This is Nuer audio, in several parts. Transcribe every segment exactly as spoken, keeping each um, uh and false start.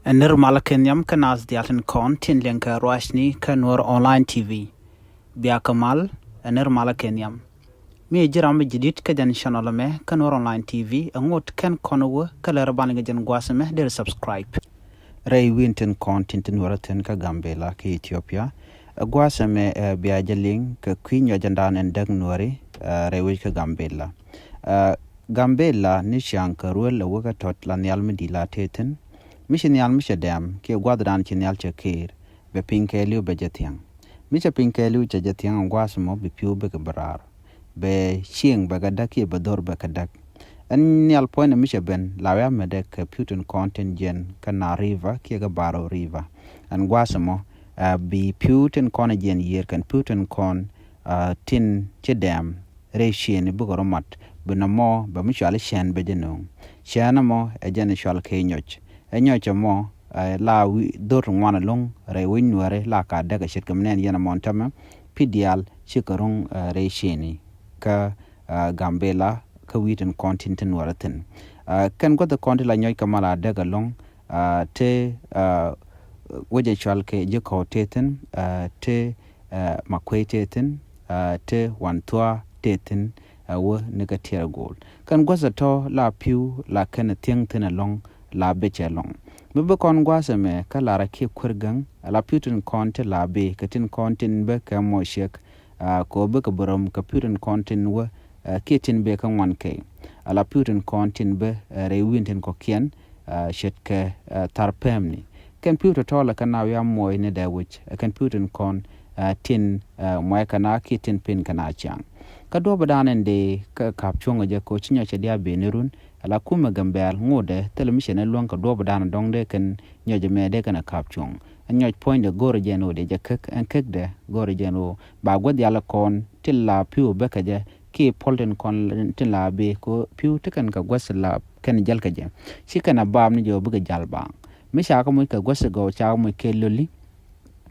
Ɛ nir malä kɛ nhiam kä naath diaal tin kɔn tin liɛŋ kɛ ruacni kä Nuɔr Online T V. Bia kɛ mal, ɛ nir malä kɛ nhiam. Mi ji̱ ram mi ji̱ dit kä jɛn channel mɛ kä Nuɔr Online T V, ɛ ŋot kɛn kɔn wä kä lɛr ban liŋ jɛn gua̱a̱th mɛ der subscribe. Rɛy wi̱n tin kɔn tin tin wärä thin kä Gambela kä Ethiopia. Ɛ gua̱a̱th mɛ ɛ bia jɛ liŋ kɛ kui̱ nyɔc jɛn dan ɛn däk Nuɔri, ɛ, rɛy wec kä Gambela. Ɛ, Gambela ni ciaŋ kɛ ruel ɛ wä kä tɔt la nhial mi di la tëë thin. Mi ci nhial mi cɛ dɛm kiɛ gua̱thdan ci nhial cɛ këër, bɛ piny kɛɛliw bɛ jɛ thiaŋ. Mi cɛ piny kɛɛliw cɛ jɛ thiaŋ, gua̱a̱th mɔ bi pi̱w bikɛ bi raar. Bɛ cieŋ bɛ kɛ däk kiɛ bɛ dhor bɛ kɛ däk. Ɛn nhial puɔ̱ny mi cɛ ben la wiamɛ dɛ kɛ pi̱w tin kɔn tin jiɛn kä Nile River kiɛ kä Bahr el River. Ɛn gua̱a̱th mɔ, ɛ, bi pi̱w tin kɔn jiɛn yiër kɛn pi̱w tin kɔn, ɛ, tin ci dɛm rɛy ciëëni bikɛ rɔ mat, bi nɔmɔ bɛ mi cual i̱ cɛn bɛ jɛ nööŋ. Cɛn ɛmɔ ɛ jɛn i̱ cual kɛ inyɔc. Inyɔc ɛmɔ, ɛ, la wi̱i̱ dhor ti ŋuan ɛlɔ̱ŋ rɛy wec Nuɛri la ka däk ɛ ce̱tkɛ mi nɛn yɛn ɛmɔ ɛn tämɛ, pi̱ diaal cikɛ ro̱ŋ, ɛ, rɛy ciëëni kä, ɛ, Gambela kä wi̱i̱ tin kɔn tin tin Nuɛri thi̱n. Ɛ, kɛn guäth kɔn tin la nyɔc kɛ mal a däk ɛlɔ̱ŋ, ɛ, te, ɛ, wec ɛ cual kɛ ji̱ kɔw te thi̱n, ɛ, te ɛ, Makuei tëë thi̱n, ɛ, te Wanthua tëë thi̱n, ɛ, wä ni kä Tiɛr Go̱o̱l. Kɛn guäth ɛ tɔ̱ la pi̱w la kɛn ɛ thiäŋ thi̱n ɛlɔ̱ŋ la becɛ ɛlɔ̱ŋ. Mi bi kɔn gua̱a̱th ɛmɛ kä Lar Akiɛ Kuer Gäŋ, ɛ la pi̱w tin kɔn ti la bi kɛ tin kɔn tin bä kɛ mɔ ciek, ɛ, kɛ ɣöö bikɛ bi röm kɛ pi̱w tin kɔn tin wä, ɛ, kiɛ tin bɛ kä ŋuan kɛy. Ɛ la pi̱w tin kɔn tin bä, ɛ, rɛy wi̱n tin kɔ̱kiɛn, ɛ, ce̱tkɛ, ɛ, thar pɛmni. Kɛn pi̱w tɔ̱tɔ̱ lɛ kɛn a wiam muɔc ni dee wi̱c, ɛ kɛn pi̱w tin kɔn, ɛ, tin, ɛ, muɔc kɛn a kiɛ tin pin kɛn a ciaŋ. Kä duɔ̱ɔ̱p dan in dee kä ka̱p cuɔ̱ŋ jɛ ko ci nyɔc cɛ diaal ben ni run, ɛ la kumɛ Gambɛl ŋotdɛ thilɛ mi cɛ ni luäŋ kɛ duɔ̱ɔ̱p dan dɔ̱ŋ dee kɛn nyɔc mɛ dee kɛn a ka̱p cuɔ̱ŋ. Ɛ nyɔc puɔ̱nydɛ go̱o̱rɛ jɛn ɣöö dee jɛ kek, ɛn kekdɛ go̱o̱rɛ jɛn ɣöö ba guäth yal kɔn ti la pi̱w bä kɛ jɛ, kiɛ puɔl tin kɔn tin la bi ko pi̱w ti kɛn kɛ guäth la kɛn jäl kɛ jɛ. Ci kɛn a baam ni jɛ ɣöö bikɛ jal baaŋ. Mi ca kɛ moc kɛ guäth gɔw, ca kɛ moc kɛ loli,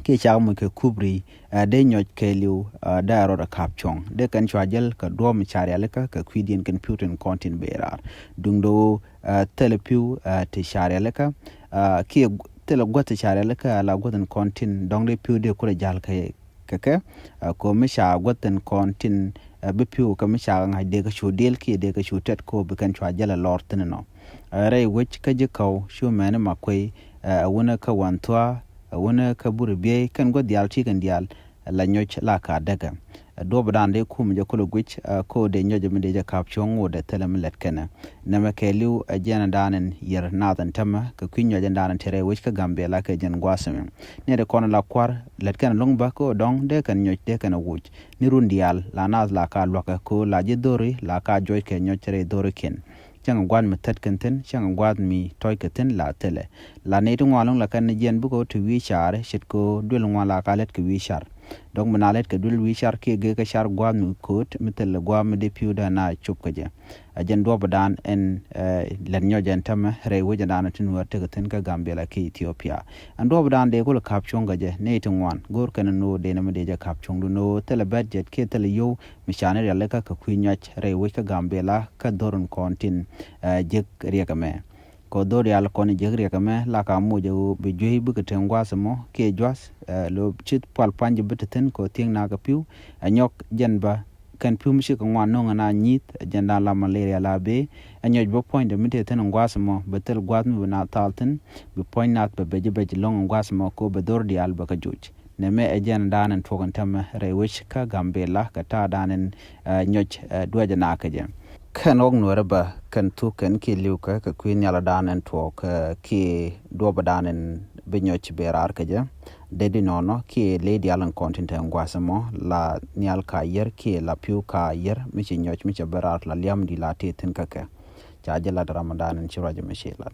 kiɛ ca kɛ moc kɛ kubri, ɛ, dee nyɔc kɛɛliw, ɛ, dee a rɔɔd a ka̱p cuɔ̱ŋ. Dee kɛn cua jäl kɛ duɔ̱ɔ̱p mi ca rialikä kɛ kui̱diɛn kɛn pi̱w tin kɔn tin bëë raar. Duundɛ ɣöö, ɛ, thilɛ pi̱w, ɛ, ti ca rialikä, ɛ, kiɛ thilɛ guäth ti ca rialikä, ɛ la guäth in kɔn tin dɔ̱ŋ dee pi̱w dee kulɛ jal kɛ kɛ kɛ, ɛ, kɛ ɣöö mi ca guäth tin kɔn tin, ɛ, bi pi̱w kɛ mi ca ŋa̱c dee kä cu diel kiɛ dee kä cu tɛt kɛ ɣöö bi kɛn cua jäl ɛ lɔr thi̱n inɔ. Ɛ, rɛy wec kä ji̱ kɔw cu mɛni Makuei, ɛ, ɛ wunä kä Wanthua, ɛ wunä kä Buri Biey, kɛn guäth diaal ti kɛn diaal, ɛ, la nyɔc la ka däkä. Ɛ, duɔ̱ɔ̱p dan dee kum jɛ kulɛ guic, ɛ, kɛ ɣöö dee nyɔc mi dee jɛ ka̱p cuɔ̱ŋ ɣöö dee thilɛ mi lɛt kɛnɛ. Nɛmɛ kɛɛliw ɛ jɛn dan in yier naath in tämɛ kɛ kui̱ nyɔc in dan in te rɛy wec kä Gambela kɛ jɛn gua̱a̱th ɛmɛ. Ni dee kɔn la kua̱r lät kɛn luŋ bä kɛ ɣöö dɔ̱ŋ dee kɛn nyɔc dee kɛn a wuc. Ni run diaal la naath la ka luäkä kɛ ɣöö la ji̱ dho̱ri la ka juɔc kɛ nyɔc rɛy dho̱rikiɛn. Cäŋ gua̱a̱th mi thät kɛn thi̱n, cäŋ gua̱a̱th mi tɔc kɛ thi̱n la thilɛ. La ni ti ŋuan luŋ la kɛn ni jiɛn bikɛ ɣöö ti wi̱i̱ car, ce̱tkɛ ɣöö duël ŋuan la ka lät kɛ wi̱i̱ car. Dɔ̱ŋ mi na lät kɛ duël wi̱i̱ car kiɛ gee kɛ car gua̱a̱th mi kööt mi thilɛ gua̱a̱th mi dee pi̱w dee na cop kɛ jɛ. A jɛn duɔ̱ɔ̱p dan ɛn, ɛ, lɛt nyɔc ɛn tämɛ rɛy wec ɛn dan tin wä tekɛ thi̱n kä Gambela kiɛ Ethiopia. Ɛn duɔ̱ɔ̱p dan dee kulɛ ka̱p cuɔ̱ŋ kɛ jɛ nɛy ti ŋuan go̱o̱r kɛn ni ɣöö dee nɛmɛ dee jɛ ka̱p cuɔ̱ŋ dun ɣöö thilɛ bɛt jɛt kiɛ thilɛ yio̱w mi ca ni rialikä kɛ kui̱ nyɔc rɛy wec kä Gambela kä dho̱r in kɔn tin, ɛ, jek riɛk ɛmɛ. Kɛ ɣöö dhor yal kɔn jiäk riɛk ɛmɛ la ka moc ɛ ɣöö bi juey bikɛ te gua̱a̱th ɛmɔ kiɛ jua̱th, ɛ, lo̱ ci pual pua̱ny ji̱ bi te thi̱n kɛ ɣöö thiäŋ na kɛ pi̱w. Ɛ nyɔk jɛn bä kɛn pi̱w mi cikɛ ŋuan no̱o̱ŋ ɛn a nyi̱th, ɛ jɛn dan la malaria la bee. Ɛ nyɔc bä puɔ̱nydɛ mi te thi̱n gua̱a̱th ɛmɔ bi thil gua̱a̱th mi bi na thal thi̱n, bi puɔ̱ny nath bɛ bec bec lo̱ŋ gua̱a̱th ɛmɔ kɛ ɣöö bɛ dhor diaal bɛ kɛ joc. Nɛmɛ ɛ jɛn dan in tuɔk in tämɛ rɛy wec kä Gambela kɛ ta̱a̱ dan in, ɛ, nyɔc, ɛ, duäc ɛ nakä jɛ. Kɛn ɣɔk Nuɛrɛ bä kɛn thuk kɛn kiɛ li̱w kɛ kɛ kui̱ nhial dan in tuɔk, ɛ, kiɛ duɔp dan in bi nyɔc bɛ raar kɛ jɛ. Dee di nɔnɔ kiɛ ley diaal in kɔn tin te gua̱a̱th ɛmɔ la nhial ka yier kiɛ la pi̱w ka yier mi ci nyɔc mi cɛ bɛ raar la liam di la ti thi̱n kä kɛ. Ca jɛ lat Ramadan in ci ruac mi ci lat.